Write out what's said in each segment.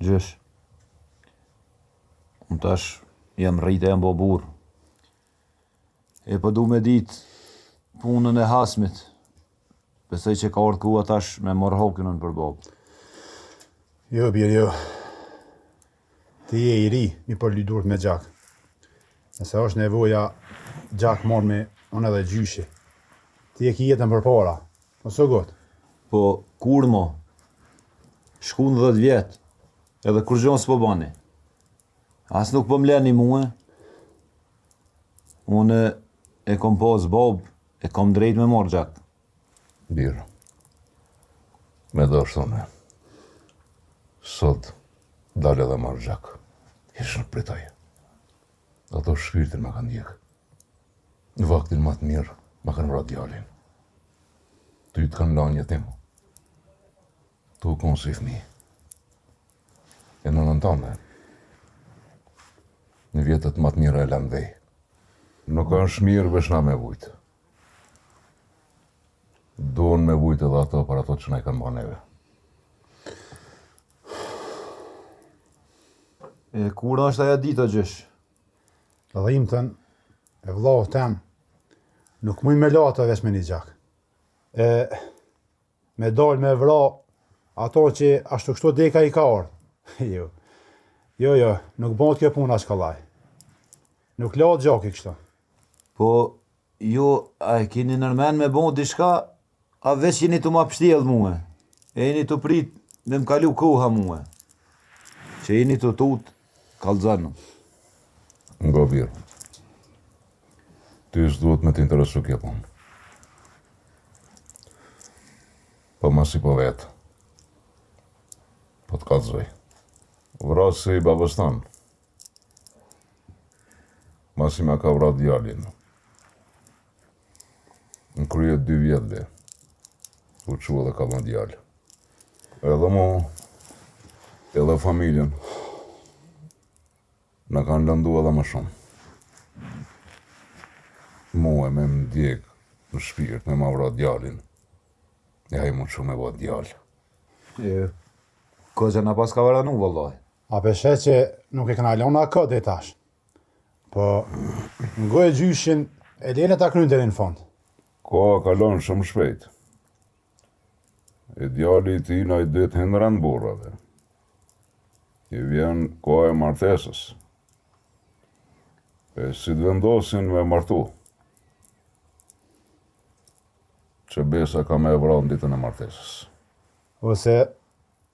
Gjysh, unë tash jam rritë e jam bo burrë. E po du me ditë punën e hasmit. Besoj që ka ardhë koha tash me marrë hakin unë për babë. Jo, bir, jo. Ti je i ri, m'i përly durt me gjak. Nëse është nevoja, gjak marrmi unë edhe gjyshi. Ti e ki jetën përpara, mos u ngut. Po, kur mo? Shkun dhetë vjet, edhe kurgjo s'po bani. As nuk po m'leni mue. Unë e kom pas babë, e kom drejt me marrë gjak. Bir, me dashtë unë. Sot, dal edhe marr gjak. Hiç nuk pritoj. Ato shpirtin ma kanë djegë. Në vaktin ma të mirë, ma kanë vra djalin. Ty të kanë lanë jetim. Tu konë si fmi. E nënën tande. Në vjetët ma të mira e lanë dhe. Nuk është mirë veç na me vujtë. Duhen me vujtë edhe ato për ato që na i kanë ba neve. E kur është ajo ditë o gjysh? Dhimtën e vllaut tem nuk muj me la ato veç me një gjak. E me dal me vra ato që ashtu kështu deka i ka ardhë. jo, jo, jo, nuk bëhet kjo punë aq kollaj. Nuk lahet gjaki kështu. Po, ju, a e keni nërmen me bo diçka, a veç jeni tu ma pshtjell mue, e jeni tu prit me më kalu koha mue, që jeni tu tut, kallzonu. Ngo bir, ty s'duhet me të interesu kjo punë. Po masi po vet, po të kallzoj. Vrasi i babës tanë. Masi ma ka vra djalin. Në krye dy vjetëve. U çu edhe ka bo djalë. Edhe mu, edhe familjen. Na kanë lëndu edhe më shumë. Mue me më djeg në shpirt, me ma vra djalin. E ai m'u çu me bo djalë. E, koxha na paska varanu, vëllai. A pe sheh që nuk e kena lona kot deri tash. Po, ngoje gjyshin e lene ta kryjnë deri në fund. Koha kalon shumë shpejt. E djali i tina i dytë hin n'rend burrave. I vjen koha e martesës. E si të vendosin me martu. Që besa ka me e vra në ditën e martesës. Ose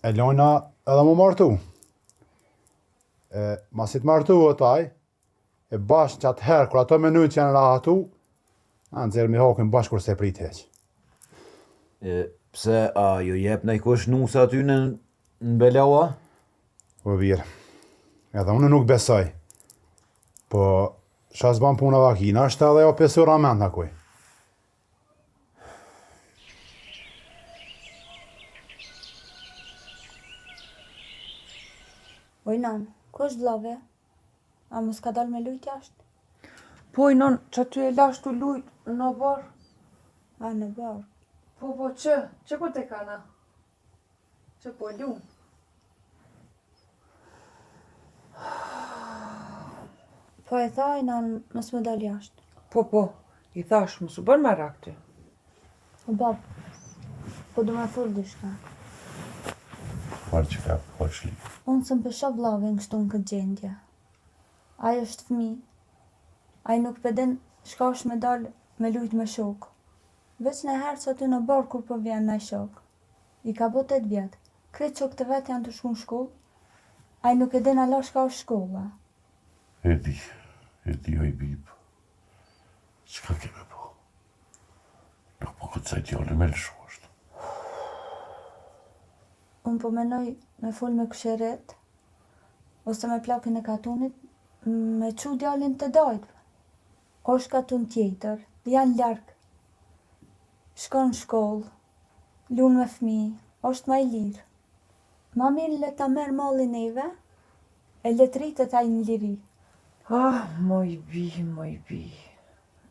e lojna edhe m'u martu. E, masi të martuhet aj, e bash që atëherë, kur ato menujnë që janë rahatu, a nxjerrmi hakin bash kur s'e prit hiç. E, pse, a ju jep najkush nuse aty në, në bela a? Po bir, edhe unë nuk besoj. Po, çka s'ban puna vaki, nashta edhe jo pesu rament në kuj. Oj nan, ku është vllave? A mos ka dalë me lujt jashtë? Po oj nan, qaty e lash tu lujt në oborr? A, në oborr. Po, po, që? Që ku te kana? Që po lun? Po e tha oj nan, mos me dalë jashtë. Po, po, i thash, mos u bën merak ti. O bab, po du me fol diçka. Fal çka, po çli. Unë s'un pe shoh vllavin kështu në këtë gjendje. Ai është fëmijë. Ai nuk pe din çka është me dal me lujt me shokë. Veç najherë qaty në oborr kur po vjen naj shok. I ka bo tetë vjet. Krejt shokët e vet janë tu shku në shkollë, ai nuk e din ala çka është shkolla. E di, e di oj bibë. Çka ke me bo? Nuk po guxoj djalin me lëshu ashtu. Unë po menoj me fol me kusherit, ose me plakin e katunit, me çu djalin te dajt. Osht katun tjetër, janë larg. Shkon në shkollë, lun me fëmijë, osht ma i lirë. Ma mirë le ta merr malli neve, e le të rritet ai në liri. Ah, moj bijë, moj bijë,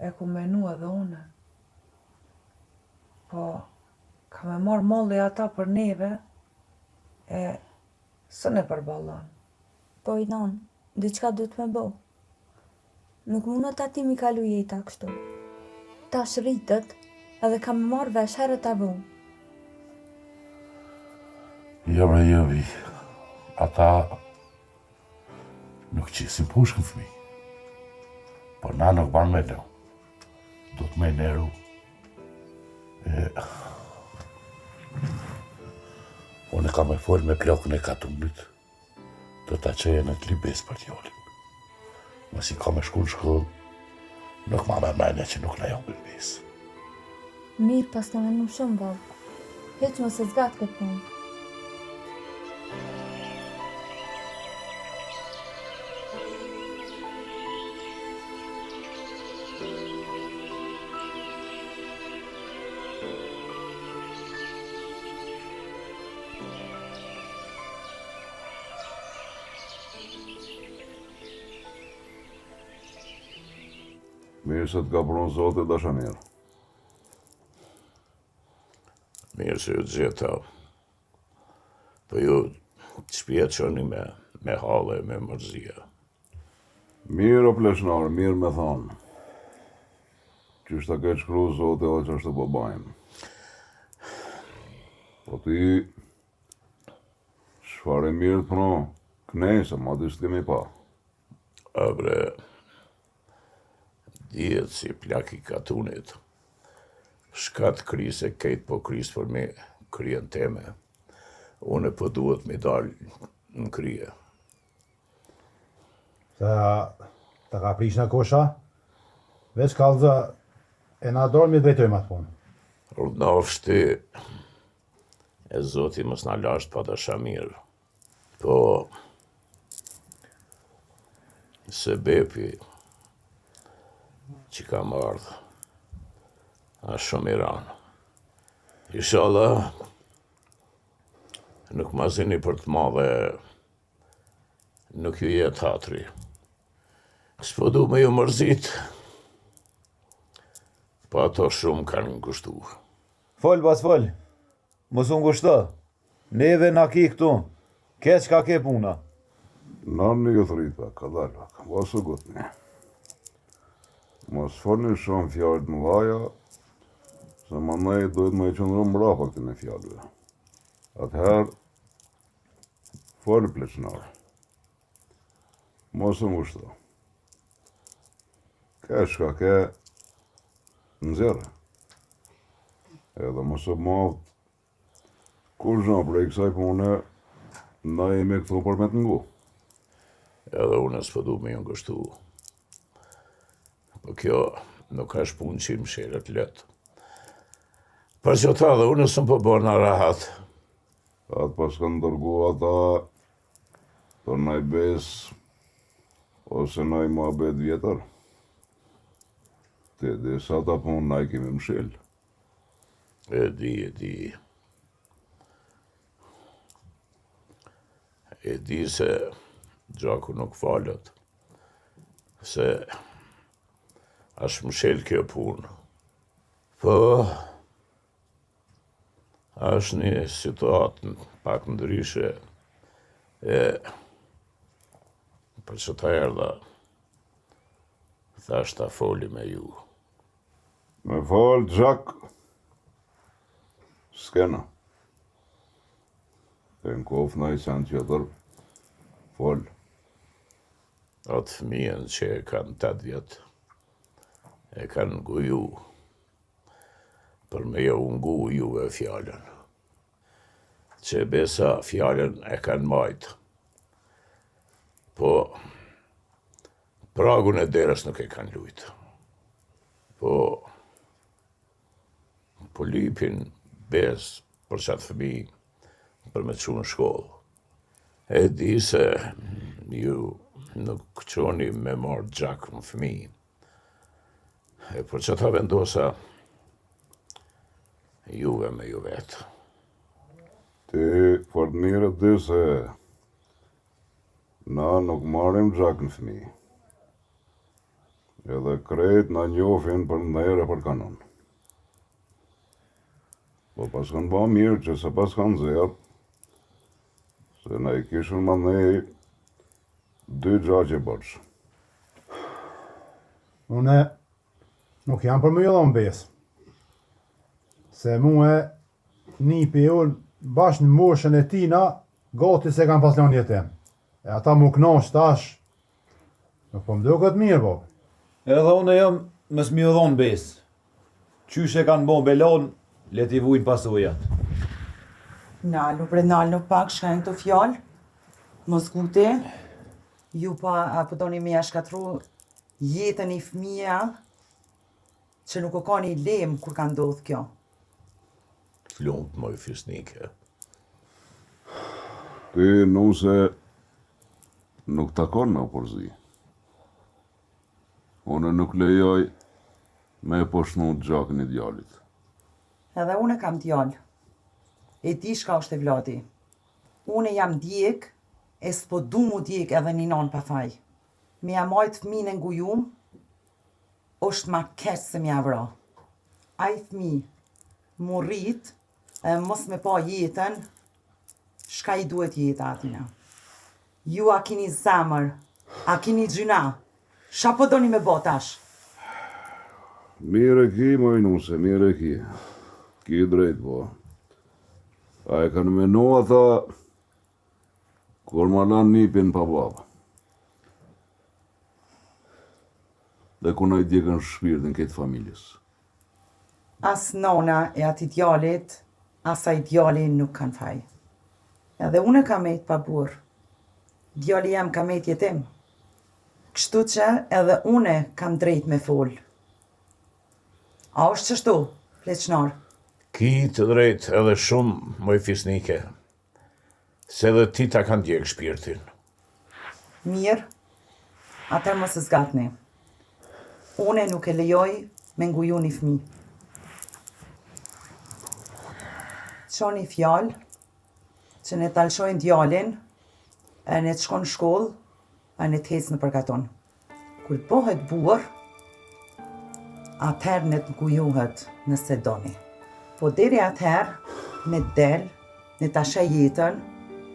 e kum menu edhe une. Po, ka me marrë malli ata për neve, e. S'un e përballon. Po oj nonë, diçka duhet me bo. Nuk mundet atij m'i kalu jeta kështu. Tash rritet edhe ka me marrë vesh herët a vonë. Jo bre jo bi. Ata nuk qesin pushkë në fëmijë. Po na nuk ban me lënë. Duhet me nderu. E... Unë kam me folë me plakun e katunit. Do ta çoj në të libes për djalin. Masi ka me shku në shkollë, nuk ma merr menja që nuk na japin besë. Mirë paske menu shumë vallë. Hiç mos e zgat këtë punë. Mirë se të ka prunë Zoti, Dashamir. Mirë se ju gjeta. Po ju shpia qëni me, me halle, me mërzia. Mirë o pleqnar, mirë me thonë. Qysh ta ketë shkru Zoti edhe qashtu po bajmë. Po ti, çfarë e mirë të prunë, knej se ma dy s'të kemi pa. A bre, dihet si plak i katunit. Shka të krise, kejt po kris përmi kryen teme. Une po duhet mi dalë në krye. Ta, ta ka prish nakush a? Veç kallzo e na dorë mi drejtojmë atë punë. Urdhnofsh ti e zoti mos na lasht pa Dashamir. Po sebepi që kam ardhë asht shumë i ranë. Inshallah nuk ma zini për të madhe Nuk ju jet hatri. S'po du me ju mërzit. Po ato shumë kanë ngushtu. Fol, bas fol. Mos u ngushto. Neve na ki këtu. Keq ka ke puna. Nalni ju t'rijt pak, kadal pak, mos u ngutni. Mos folni shumë fjalë të mëdhaja, se mandej duhet me i qëndru mbrapa këtyne fjalëve. Atëherë, Fol pleqnar. Mos u ngushto. Ke shka ke nxjerre. Edhe mos u maftë kurgjo prej kësaj pune, na jemi këtu për me të ngu. Edhe unë s'po du me ju ngushtu. Po kjo nuk është punë që i mshelet lehtë. Për qata edhe unë s'më po bona rahat. A të paskan dërgu ata për naj besë ose naj muhabet vjetër? Ti e di se ata punë na i kemi mshel. E di, e di. E di se gjaku nuk falet, se ashtë mshel kjo punë. Po, është një situatë pak ndryshe e për qata erdha, thash ta foli me ju. Me falë, gjak, s'kena. E në koftë naj sen tjetër, fol. Atë fëmijën që e kanë 8 vjet, e kanë nguju për me jau ngu juve fjalën. Që besa fjalën e kanë majtë. Po, pragun e derës nuk e kanë lujtë. Po, po lypin besë për qatë fëmi për me çu në shkollë. E di se ju nuk qoni me marrë gjak në fëmi. E për qata vendosa juve me ju vetë. Ti fort mirë e di se na nuk marrim gjak në fëmi. Edhe krejt na njofin për nder e për kanun. Po paskan ba mirë që s'e paskan nxjerrë, Se na i kishën mandej dy gjaqe borxh. Une nuk jam për me ju dhonë besë. Se mue nipi unë bash në moshën e tina, gati se kam pas lanë jetim. E ata m'u knaq tash, nuk po m'duket mirë, po. Edhe unë jam mos me ju dhonë besë. Qysh e kanë bo belon, le t'i vujnë pasojat. Nalu bre, nalu pak, shka janë këto fjalë? Mos nguti, ju pa, a po doni me ja shkatru jetën një fëmija që nuk o kanë i lem kur ka ndodhë kjo. Të lumtë moj fisnike. Ty nuse nuk takon me u përzi. Unë nuk lejoj me e poshtnu gjakin e djalit. Edhe unë kam djalë. E di shka është evladi. Unë jam djeg e s'po du mu djeg edhe një nonë pa faj. Me ja majt fëmin e ngujum, është ma keq se me ja vra. Ai fëmi mu rrit e mos me pa jetën, shka i duhet jeta atina. Ju a kini zemër, a kini gjynah, sha po doni me bo tash? Mirë e ki, moj nuse, mirë e ki. Ki drejt, po. A e kanë menu ata kur ma lanë nipin pa babë. Dhe kur na i djegën shpirtin këtë familjes. As nona e atij djalit, as ai djali nuk kanë faj. Edhe une kam met pa burrë. Djali jem ka met jetim. Kështu që edhe une kam drejt me fol. A është qështu, pleqnar? Ki të drejtë edhe shumë, moj fisnike. Se edhe ty ta kanë djegë shpirtin. Mirë, atëherë mos e zgatni. Une nuk e lejoj me nguju një fëmi. Çoni fjalë që ne ta lëshojnë djalin e ne të shkon në shkollë e ne të hecë nëpër katun. Kur të bëhet burrë, atëherë ne të ngujohet nëse doni. Po deri atëherë, ne të del, ne ta sheh jetën,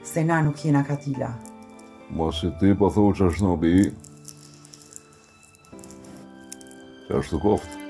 se na nuk jena katila. Masi ti po thu qashtu bi, qashtu koftë.